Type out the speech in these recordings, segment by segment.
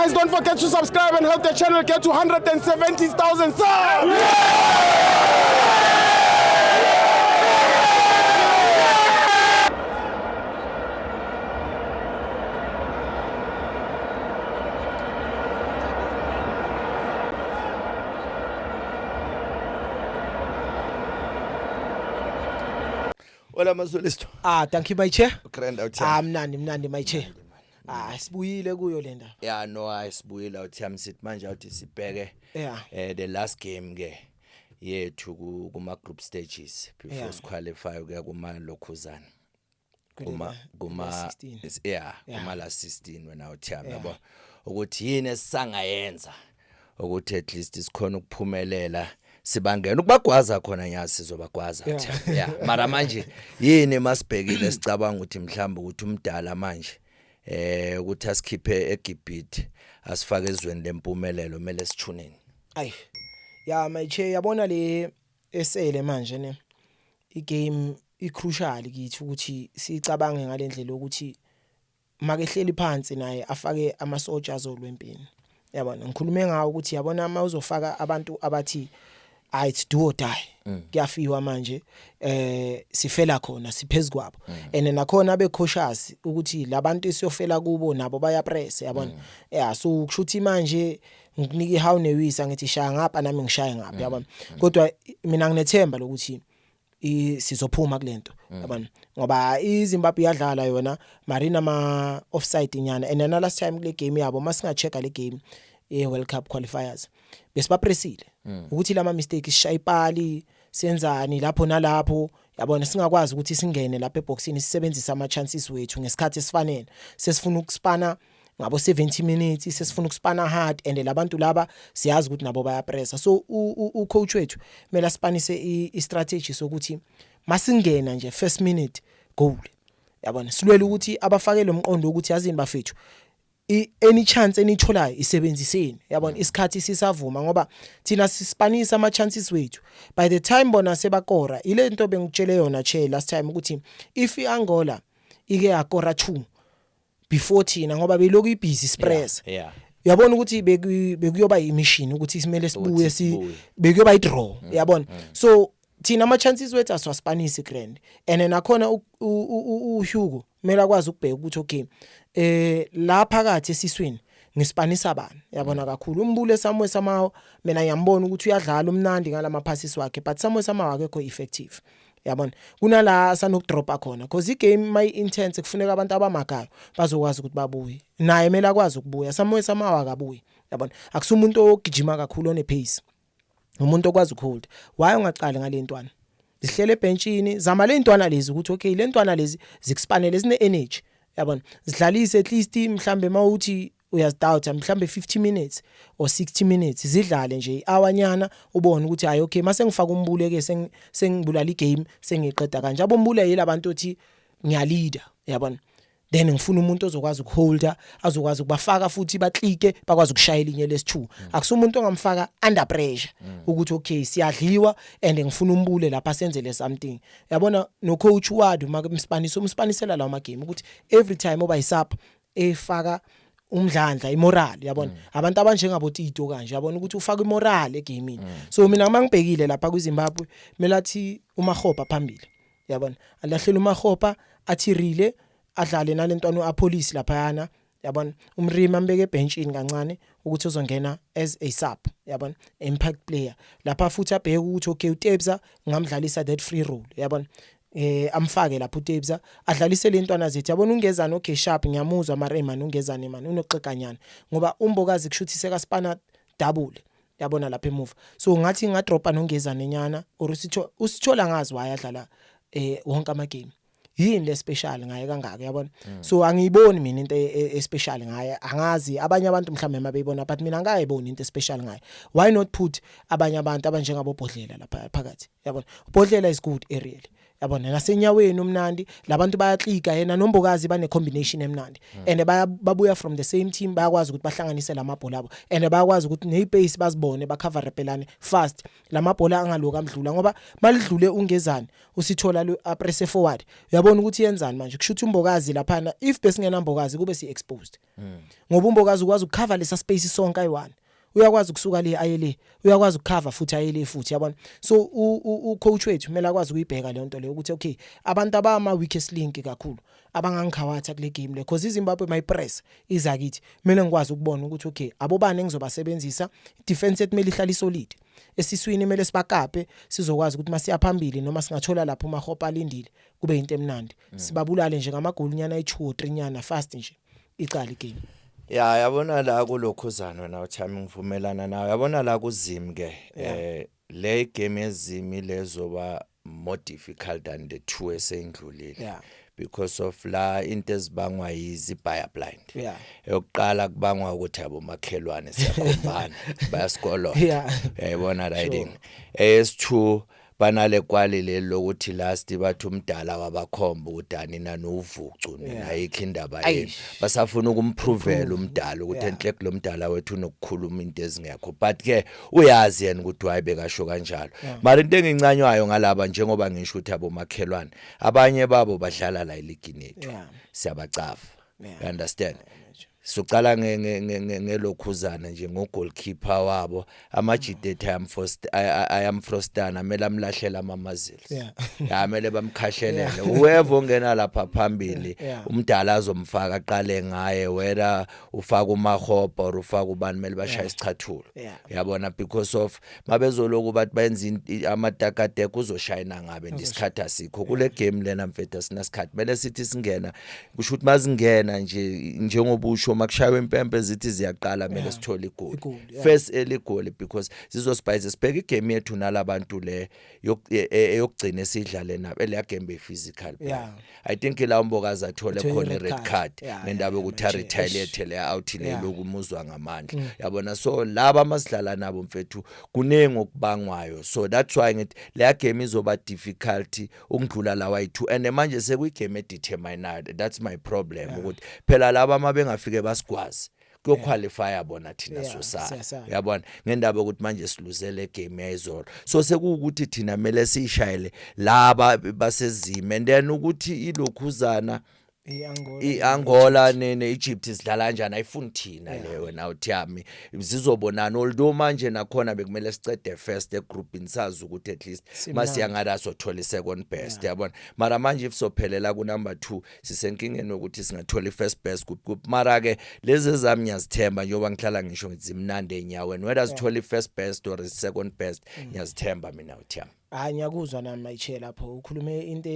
Guys, don't forget to subscribe and help the channel get to 170,000 subs. Hola Mazulisto. Ah, thank you my chair. Grand out Ah, mnandi mnandi my chair. Ah, sibuyile kuyo le ndaba. Yeah, no, ayisibuyile out yami, sithi manje awuthi sibheke the last game ke yethu kuma group stages before siqualify ukuya kuma lokhuzana. Kuma 16. Yeah, kuma last 16 wena out yami, yabo, ukuthi yini esisangayenza ukuthi at least sikhona ukuphumelela, sibangena ukubagwaza khona nyazi sizobagwaza. Yeah, mara manje yini masibhekile sicabanga ukuthi mhlawumbe ukuthi umdala manje ukuthi asikhiphe eGibhithe asifake ezweni lempumelelo, kumele sithuneni? Ay. Ya my chair, yabona le esele manje ne igame i-crucial kithi ukuthi sicabange ngalendlela ukuthi makehleli phansi naye afake amasoja azolwa empini. Yabona, ngikhulume ngawo ukuthi yabona uma uzofaka abantu abathi, "Ah, it's do or die." Kuyafiwa manje, sifela khona siphezukwabo. And nakhona be cautious ukuthi labantu esiyofela kubo nabo bayapress, yabona. Yeah, so kushuthi manje ngikunika ihawu newisa, ngithi shaya ngapha nami ngishaye ngapha, yabona. Kodwa mina nginethemba lokuthi sizophuma kulento, yabona, ngoba iZimbabwe iyadlala yona marina ama offside nyana, and na last time kule game yabo, masinga-checka le game ye World Cup qualifiers, besibapressile ukuthi lama mistake sishaya ipali senzani lapho nalapho, yabona, singakwazi ukuthi singene lapha eboxini sisebenzise ama chances wethu ngesikhathi esifanele. Sesifuna ukuspana ngabo 70 minutes, sesifuna ukuspana hard, and labantu laba siyazi ukuthi nabo bayapressa. So u coach wethu kumele aspanise i strategy sokuthi masingena nje first minute goal, yabona, silwele ukuthi abafake lo mqondo ukuthi yazini bafethu, any chance enitholayo isebenziseni, yabona, isikhathi sisavuma, ngoba thina sispanisa ama chances wethu by the time bona sebakora. Ile nto bengitshele yona che last time ukuthi if iAngola ike yakora 2 before thina, ngoba beyiloku ibusy press, uyabona ukuthi bekuyoba imission ukuthi simele sibuye si Sibuye. Bekuyoba i-draw, yabona. So thina ama chances wethu asiwaspanisi grand, and nakhona uHugo kumele akwazi ukubheka ukuthi okay, la phakathi esiswini ngispanisa bani, yabona, kakhulu uMbule somewhere somehow. Mina ngiyambona ukuthi uyadlala umnandi ngalama passes wakhe, but somewhere somehow akekho effective, yabona, kunala sanokudropa khona because igame may intense, kufuneka abantu abamagayo bazokwazi ukuthi babuye, naye kumele akwazi ukubuya. Somewhere somehow akabuyi, yabona, akusumuntu ogijima kakhulu one pace, umuntu okwazi ukuhold. Why ungaqali ngale ntwana zihlele ebenchini? Zama le ntwana lezi ukuthi okay, le ntwana lezi zikuspanele, zine energy, yabona, zidlalise at least mhlambe mawuthi uyazidoubt mhlambe 50 minutes or 60 minutes, zidlale nje ihour nyana, ubone ukuthi hayi okay, mase ngifaka uMbule ke sengibulala igame, sengiqeda kanje. AboMbule yilabantu othi ngiyaleader, yabona, then ngifuna umuntu ozokwazi ukuholda, azokwazi ukubafaka futhi baklike, bakwazi ukushaya elinye lesi2. Akusumuntu ongamfaka under pressure ukuthi okay, siyadliwa and ngifuna uMbule lapha senzele something, yabona. No coach wadu makumspanisa, umspanisela lawo ma game ukuthi every time oba yisub efaka umdlandla, imoral, yabona, abantu abanjengabo Tito kanje, yabona, ukuthi ufaka imoral egamini. So mina mangibhekile lapha kuZimbabwe, kumele athi uMakgopa phambili, yabona, alahlela uMakgopa, athirile adlale nalentwana uAppollis laphayana, yabona, uMrima ambeke ebenchini kancane ukuthi uzongena as a sub, yabona, impact player lapha. Futhi abheke ukuthi okay, uTebza ngamdlalisa that free role, yabona, amfake lapho uTebza, adlalise lentwana zethu, yabona. Ungezana okay, sharp, ngiyamuzwa, mara man, ungezane man unoxeganyana ngoba uMbokazi kushuthi sekaspana double, yabona, lapha emuva. So ngathi ngadropa nongezane nyana or usitho usithola ngazi why adlala wonke ama game, yini le special ngaye kangaka, yabona. So angiyiboni mina into e special ngaye. Angazi abanye abantu mhlawumbe mabeyibona, but mina angayiboni into special ngaye. Why not put abanye abantu abanjengabo Bhodlela lapha phakathi, yabona? Bhodlela is good aerially. Yabona, nasenyaweni umnandi, labantu bayaklika, yena noMbokazi bane combination emnandi and babuya from the same team. Bayakwazi ukuthi bahlanganise lamabhola abo and bayakwazi ukuthi nepace bazibone, bacover repelane fast lamabhola angaloku amdlula, ngoba malidlule ungezani usithola lo apress forward. Uyabona ukuthi yenzani manje? Kushuthi uMbokazi laphana, if besingena Mbokazi kube si exposed, ngoba uMbokazi ukwazi ukucover lesa space sonke ayi-one. Uyakwazi ukusuka le aye le, uyakwazi ukucover futhi aye le futhi, yabona. So u coach wethu kumele akwazi ukuyibheka leyo nto leyo ukuthi okay, abantu abama weakest link kakhulu abangangikhawatha kule game le, because iZimbabwe mayipress iza kithi, kumele ngikwazi ukubona ukuthi okay, abobani engizobasebenzisa. Defense yethu kumele ihlale solid esiswini, kumele sibakape, sizokwazi ukuthi masiya phambili noma singathola lapho uMakgopa alindile, kube into emnandi, sibabulale nje ngamagoli nyana ayi2 or 3 nyana fast nje, icala igame. Ya, yabona la kulokhuzana wena uthami, ngivumelana nawe. Yabona la kuzimi ke, le game yezimi lezoba more difficult than the two esendlulile because of la into ezibangwa yizi buyer blind. Eyokuqala kubangwa ukuthi abomakhelwane siyakhombana, bayasikoloda. Uyayibona riding. Eyesi2 banale kwali leli lokuthi last bathi umdala wabakhomba ukuthi anina novucu nina, ayikho indaba yenu. Basafuna ukumprovela umdala ukuthi enhle lo mdala wethu unokukhuluma into ezingekho, but ke uyazi yena ukuthi hayi, bekasho kanjalo. Mara into engincanywayo ngalaba, njengoba ngisho ukuthi abomakhelwane abanye babo badlala la eligini yethu, siyabacafa. You understand? Soqala ngelokhuzana nje, ngogoalkeeper wabo, amajita ayamfrostana, amele amlahlela ama-muzzles. Ya, mele bamkhahlelele whoever ongena lapha phambili. Umdala azomfaka, aqale ngaye, whether ufaka uMakgopa or ufaka ubani, mele bashaye isicathulo. Yabona, because of mabezoloku bathi bayenza amatakateka, uzoshayina ngabe ndisikhathi asikho kule game lena, mfethu. Asinasikhathi, kumele sithi singena, kusho ukuthi mazingena nje, njengoba usho, makushaywa impempe zithi ziyaqala, kumele sithole igoli. Igoli, yeah. First early goal, because zizosibhayiza. Sibheka igame yethu nalabantu le eyokugcina esidlale nabo, eleya game be physical. I think la uMbokazi athole Athole khona i-red i-red card. card ngendaba yokuthi a-retaliate le out le lokumuzwa ngamandla, yabona. So laba masidlala nabo, mfethu, kuningi okubangwayo. So that's why ngithi leya game izoba difficult ukudlula lawa ayi-two, and manje sekuyigame edeterminayo. That's my problem, ukuthi phela laba uma bengafike basigwazi, kuyoqualifya bona, thina sosala. Siyasala. Uyabona, ngendaba yokuthi manje siluzele game yayizolo, so sekuwukuthi thina kumele siyishayele laba basezime and then ukuthi ilokhuzana I-Angola. I-Angola ne-Egypt sidlala kanjani, ayifuni thina leyo wena uthiyami, zizobonana. Although manje nakhona bekumele sicede first egroupini, sazi ukuthi at least Simnandi. masiya ngala sothola i-second best, yabona. Mara manje if sophelela ku-number 2, sisenkingeni yokuthi singathola i-first best kuphi kuphi. Mara ke lezi ezami ngiyazithemba, njengoba ngihlala ngisho ngithi zimnandi enyaweni, whether sithole i-first best or i-second best, ngiyazithemba mina, uthiyami. Hayi, ngiyakuzwa nami mayiche lapho ukhulume into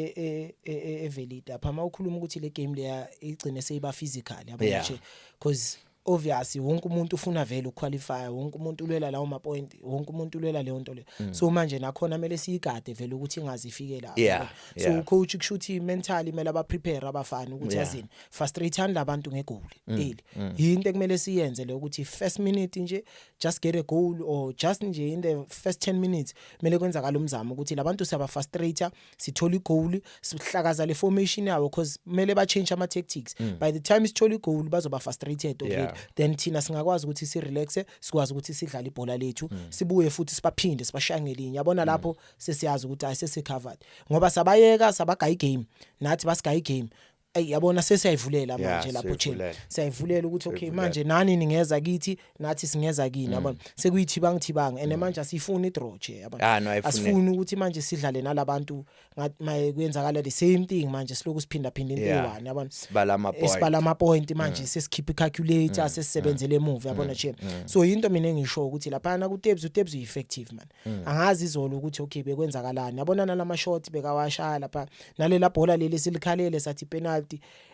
evalid apha, uma ukhuluma ukuthi le game leya igcine seyiba physical, yabo nje, because obviously wonke umuntu ufuna vele ukuqualify, wonke umuntu ulwela lawo ma point, wonke umuntu ulwela leyo nto leyo. So manje nakhona kumele siyigade vele ukuthi ingazi ifike lapho, yabo. So coach, kushuthi mentally kumele aba prepare abafana ukuthi yazini, frustrate labantu ngegoli early. Yinto ekumele siyenze le, ukuthi first minute nje just get a goal, or just nje in the first 10 minutes kumele kwenzakala umzamo ukuthi labantu siyaba frustrate, sithola igoal, sihlakaza le formation yawo, because kumele ba change ama tactics. By the time sithola igoal, bazoba frustrated already. Then thina singakwazi ukuthi si relax, sikwazi ukuthi sidlale ibhola lethu, sibuye futhi sibaphinde sibashaye ngelinye, yabona. Lapho sesiyazi ukuthi hayi, sesi covered, ngoba sabayeka sabagaya igame, nathi basigaya igame. Ey, yabona, sesiyayivulela manje lapho chain. Siyayivulela. Siyayivulela ukuthi okay, Siyayivulela. manje nani ningeza kithi, nathi singeza kini, yabona. Sekuyithibanga thibanga and manje asifuni idraw nje, yabona. Ah, no, ayifuneki. Asifuni ukuthi manje sidlale nalabantu ngathi maye kuyenzakala the same thing manje, siloku siphinda phinda into eyi-one, yabona. Sibala ama-point. Esibala ama point manje, sesikhipha icalculator, sesisebenzele emuva, yabona che. So into mina engisho ukuthi lapha ku Tebs, uTebs ueffective man. Angazi izolo ukuthi okay, bekwenzakalani, yabona, nalama shot bekawashaya lapha, nalela bhola leli silikhalele sathi penalty.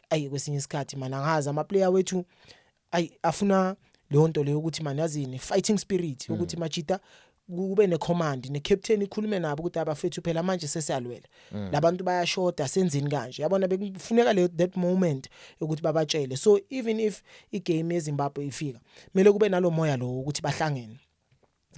Ayi, kwesinye isikhathi man angazi ama player wethu ayi afuna leyo nto leyo ukuthi man yazini, fighting spirit, ukuthi majita kube ne command, ne captain ikhulume nabo ukuthi abafethu, phela manje sesiyalwela, labantu bayashoda, senzini kanje, yabona. Bekufuneka le that moment ukuthi babatshele. So even if igame yeZimbabwe ifika, kumele kube nalomoya lo ukuthi bahlangene.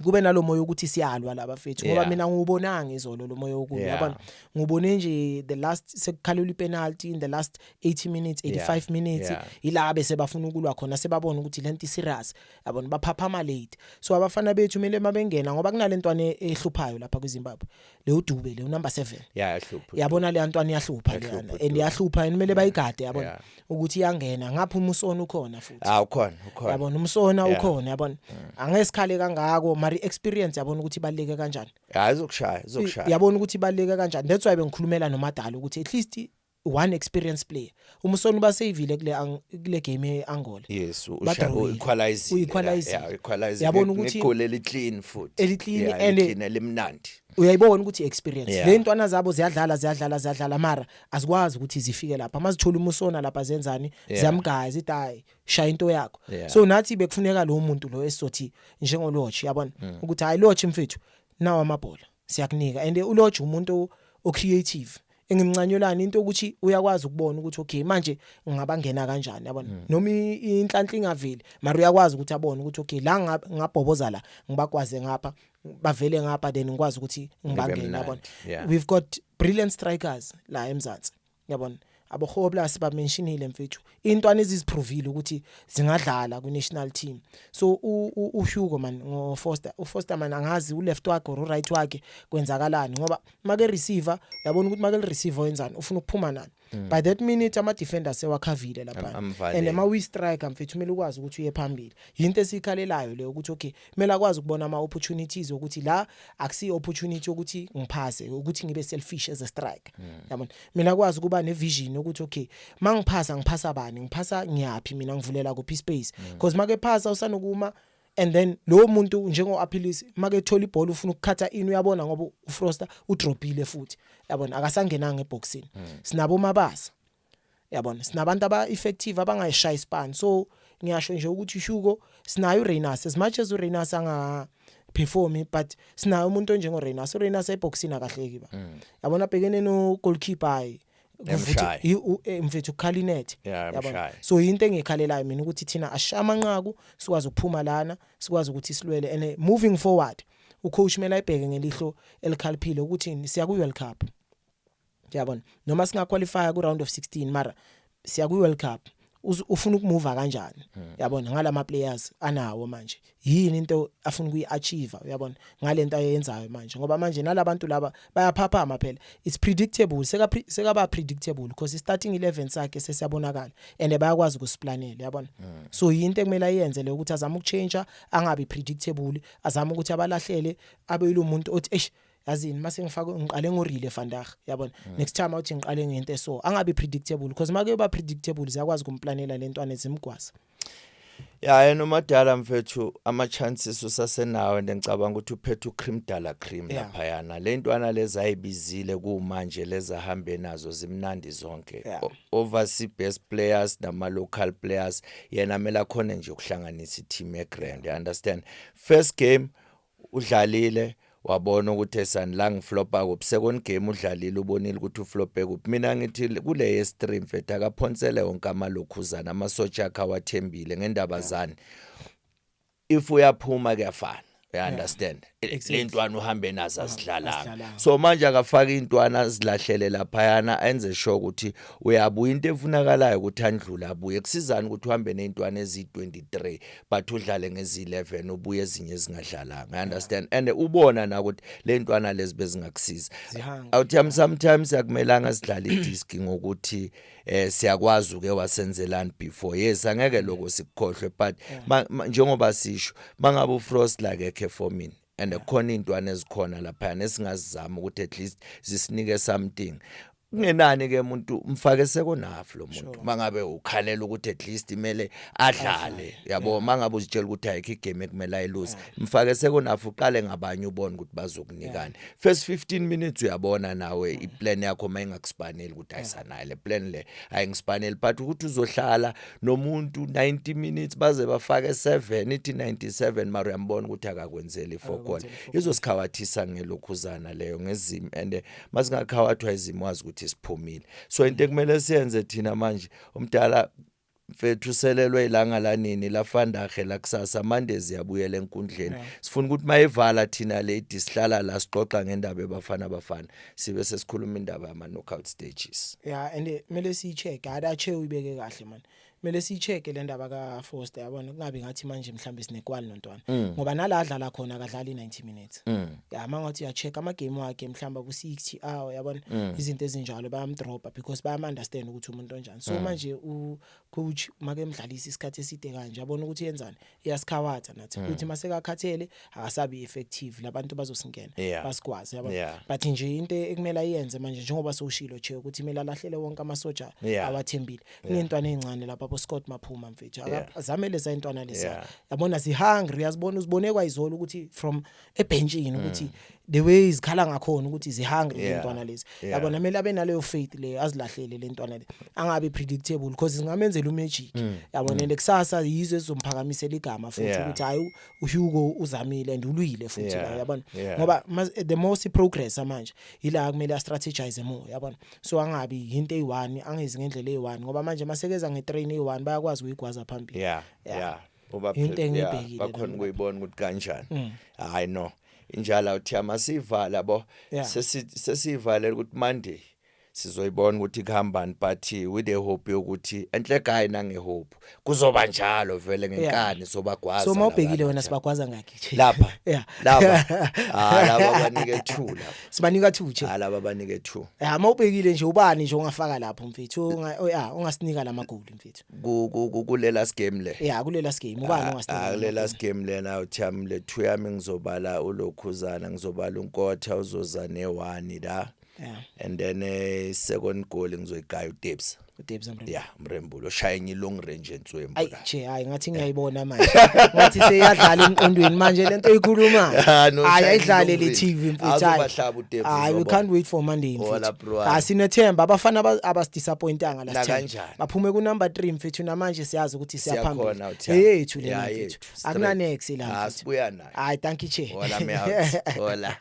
Kube nalomoya ukuthi siyalwa laba fethu, ngoba mina ngiwubonanga izolo lo moya wokulwa, yabona. Ngubone nje the last sekukhalelwa ipenalty in the last 80 minutes, 85 minutes, ila bese bafuna ukulwa khona, sebabona ukuthi lento iserious, yabona, baphaphama late. So abafana bethu kumele mabengena, ngoba kunalentwana ehluphayo lapha kwiZimbabwe, le uDube, le number 7. Yeah, yahlupha. Yabona, le ntwana iyahlupha. Iyahlupha, Leyana uDube. And iyahlupha and kumele bayigade, yabona, ukuthi iyangena ngapha. UMusona ukhona futhi. Ah, ukhona, ukhona. Yabona, uMusona ukhona, yabona. Angesikhale kangako, mara experience, yabona ukuthi ibaluleke kanjani. Hayi, izokushaya, izokushaya. Yabona ukuthi ibaluleke kanjani. That's why bengikhulumela nomadala ukuthi at least one experienced player. UMusona baseyivile kule game eAngola. Yes. Badrawile. U-equalize. U-equalize. Yeah, equalize. Yabona ukuthi- Negoli eli-clean futhi. Eli-clean Yeah, eli-clean, elimnandi. Uyayibona ukuthi experience. Le ntwana zabo ziyadlala, ziyadlala, ziyadlala, mara azikwazi ukuthi zifike lapha. Mazithola uMusona lapha, zenzani? Ziyamgaya, zithi, "Hayi, shaya into yakho." So nathi bekufuneka lo muntu lo esizothi njengoLorch, yabona, ukuthi, "Hayi Lorch mfethu, nawo amabhola siyakunika." And uLorch umuntu o-creative, engimncanyelani into ukuthi uyakwazi ukubona ukuthi, okay, manje ngingabangena kanjani, yabona, noma inhlanhla ingaveli, mara uyakwazi ukuthi abone ukuthi, okay, la ngabhoboza la, ngibagwaze ngapha, bavele ngapha, then ngikwazi ukuthi ngibangene, mnandi, yabona. We've got brilliant strikers la eMzansi, yabona, aboHobla sibamentionile mfethu, intwana eziziprovile ukuthi zingadlala ku national team. So uHugo man ngo Foster, uFoster man, angazi u left wakhe or u right wakhe kwenzakalani, ngoba make receiver, yabona ukuthi make receiver wenzani, ufuna ukuphuma nani. By that minute ama defenders sewakhavile lapha. Amvalele. And ama we striker mfethu kumele ukwazi ukuthi uye phambili. Yinto esikhalelayo leyo, ukuthi okay, kumele akwazi ukubona ama opportunities, ukuthi la akusi opportunity ukuthi ngiphase, ukuthi ngibe selfish as a striker, yabona. Mina akwazi ukuba ne vision ukuthi, okay, mangiphasa, ngiphasa bani, ngiphasa ngiyapi mina, ngivulela kuphi space, because make phasa usanokuma and then lo muntu njengo Appelis make thola ibhola ufuna ukukhatha in, uyabona, ngoba uFroster udropile futhi, yabona, akasangenanga eboxini. Sinabo Mabasa, yabona, sinabantu aba effective abangayishaya ispan. So ngiyasho nje ukuthi Hugo, sinayo uReyners, as much as uReyners anga perform, but sinayo umuntu onjengo Reyners. uReyners eboxini akahleki ba, yabona, abhekene no goalkeeper, hayi. Emshaya. Mfethu, ukhala inet. Yeah, emshaya. So into engikhalelayo mina ukuthi thina ashaya amanqaku, sikwazi ukuphuma lana, sikwazi ukuthi silwele. And moving forward, ucoach kumele ayibheke ngelihlo elikhaliphile ukuthi siya ku World Cup, yabona, noma singaqualify ku round of 16, mara siya ku World Cup. Ufuna ukumuva kanjani, yabona, ngalama players anawo manje? Yini into afuna ukuyiachieve, uyabona, ngalento ayenzayo manje? Ngoba manje nalabantu laba bayaphaphama phela, it's predictable, sekaba predictable because i starting 11 sakhe sesiyabonakala and bayakwazi ukusiplanela, yabona. So yinto ekumele ayenze le, ukuthi azame ukuchange, angabi predictable, azame ukuthi abalahlele, abe yilo muntu othi, "Eish, yazini, mase ngifake, ngiqale ngoRele vandag, yabona, next time awuthi ngiqale ngento eso." Angabi predictable, because make ba predictable ziyakwazi ukumplanela lentwana, zimgwaza. Ya, yena umadala mfethu, ama chances usasenawo and ngicabanga ukuthi uphethe ucream de la cream laphayana. Le ntwana lezi ayibizile kumanje, lezi ahambe nazo zimnandi zonke. Overseas best players nama local players, yena kumele akhone nje ukuhlanganisa i-team egrand, you understand? First game udlalile, wabona ukuthi esani la ngiflopa kuphi. Second game udlalile, ubonile ukuthi uflope kuphi. Mina ngithi kule ye-stream mfethu, akaphonsele wonke amalokhuzana, amasotsha akhe awathembile ngendaba zani. If uyaphuma kuyafana, you understand? Le ntwana uhambe nazo azidlalanga. Azidlalanga. So manje akafake intwana azilahlele laphayana, enze sure ukuthi uyabuya. Into efunakalayo ukuthi andlule abuye. Kusizana ukuthi uhambe ney'ntwana eziyi-23 but udlale ngezi-11, ubuye ezinye ezingadlalanga, you understand? And ubona na ukuthi le ntwana lezi bezingakusiza. Zihanga. Awuthi sometimes akumelanga sidlale idiski ngokuthi siyakwazi uke wasenzelani before. Yes, angeke lokho sikukhohlwe, but njengoba sisho, mangabe uFrost la kekho eformini and kukhona intwana ezikhona lapha nesingazizama ukuthi at least zisinike something, kungenani ke umuntu mfake second half lo muntu, mangabe ukhalela ukuthi at least imele adlale, yabo. Mangabe uzitshela ukuthi ayikho igame ekumele ayiluze, mfake second half, uqale ngabanye, ubone ukuthi bazokunikani. First 15 minutes uyabona nawe iplan yakho mayingakusipaneli ukuthi ayisanayo le plan, le ayingisipaneli, but ukuthi uzohlala nomuntu 90 minutes baze bafake 7, ithi 97, mara uyambona ukuthi akakwenzeli i-four goal, izosikhawathisa ngelokhuzana leyo ngezimo, and masingakhawathwa izimo wazi ukuthi siphumile. So into ekumele siyenze thina manje, umdala. Mfethu, selelwe ilanga lanini lafandahe la kusasa Monday ziyabuyela enkundleni. Sifuna ukuthi mayivala thina lady sihlala la sixoxa ngendaba ebafana bafana, sibe sesikhuluma indaba yama knockout stages. Yeah, and kumele siyi-check adache, uyibeke kahle man. Kumele siyi-check le ndaba ka Foster, yabona, kungabi ngathi manje mhlambe sinekwali nontwana, ngoba nala adlala khona akadlali 90 minutes. Ya, mangathi uya-check ama game wakhe mhlamba ku 60 hour, yabona, izinto ezinjalo, bayamdropa because bayam understand ukuthi umuntu onjani. So manje u coach make emdlalisa isikhathi eside kanje, yabona ukuthi yenzani, iyasikhawatha nathi ukuthi masekakhathele akasabi effective, labantu bazosingena basikwazi, yabona. But nje into ekumele ayenze manje, njengoba sowushilo nje, ukuthi kumele alahlele wonke amasoja awathembile. Kunentwana ezincane lapha, abo Scott Maphuma, mfethu. Azame leza intwana leza. Yabona, si hungry, uyazibona, uzibone kwayizolo ukuthi from ebenchini ukuthi the way izikhala ngakhona ukuthi zihungry lentwana lezi. Yabona, kumele abe naleyo faith le, azilahlele lentwana le, angabi predictable because singamenzela umagic, yabona, and kusasa yizo ezomphakamisela igama futhi ukuthi hayi, uHugo uzamile and ulwile futhi la, yabona, ngoba the more si progress manje, ila kumele a strategize more, yabona. So angabi into eyi1, angezi ngendlela eyi1, ngoba manje masekeza ngetrain eyi1 bayakwazi ukuyigwaza phambili. Uba Into engiyibhekile bakhona nami. ukuyibona ukuthi kanjani. Hayi no, injalo uthi amasivala bo. Sesivalele ukuthi Monday sizoyibona ukuthi kuhambani, but with the hope yokuthi enhle guy, nange hope kuzoba njalo vele ngenkani sobagwaza. So mawubhekile labana. wena, sibagwaza ngakhi? Lapha? Yeah. Laba, ah, laba banike 2 lapha. Sibanika 2 nje. Ah, laba banike 2. Ya, mawubhekile nje, ubani nje ongafaka lapho, mfethu, unga oh, yeah, ongasinika lamagoli, mfethu? Kule last game le? Yeah, kule last game, ubani ongasinika Ah, kule lamagoli? last game lena uthami le 2 yami ngizobala ulokhuzana, ngizobala uNkotha uzoza ne1 la. And then second goal ngizoyigaya uTebs. uDebs Mrembu? Yeah, Mrembulo oshaya enye long range enswembu Ayi la. che, hayi, ngathi ngiyayibona manje, ngathi seyadlala emqondweni manje lento oyikhulumayo. Ah, no, Hayi, shaya ayidlale i-long le range. TV, mfethu, hayi. Azobahlaba uDebs, Hayi, we uzobona. can't wait for Monday, Hola, mfethu. bro. Ah, sinethemba abafana abasidisappointanga last time. Nakanjani. Baphume ku number 3, mfethu, namanje siyazi ukuthi Siyakhona, siyaphambili. uThami. Yethu le, Yeah, mfethu. yethu. Akuna next la, Ah, mfethu. sibuya nayo. Hayi, thank you, che. Hola me out. Hola.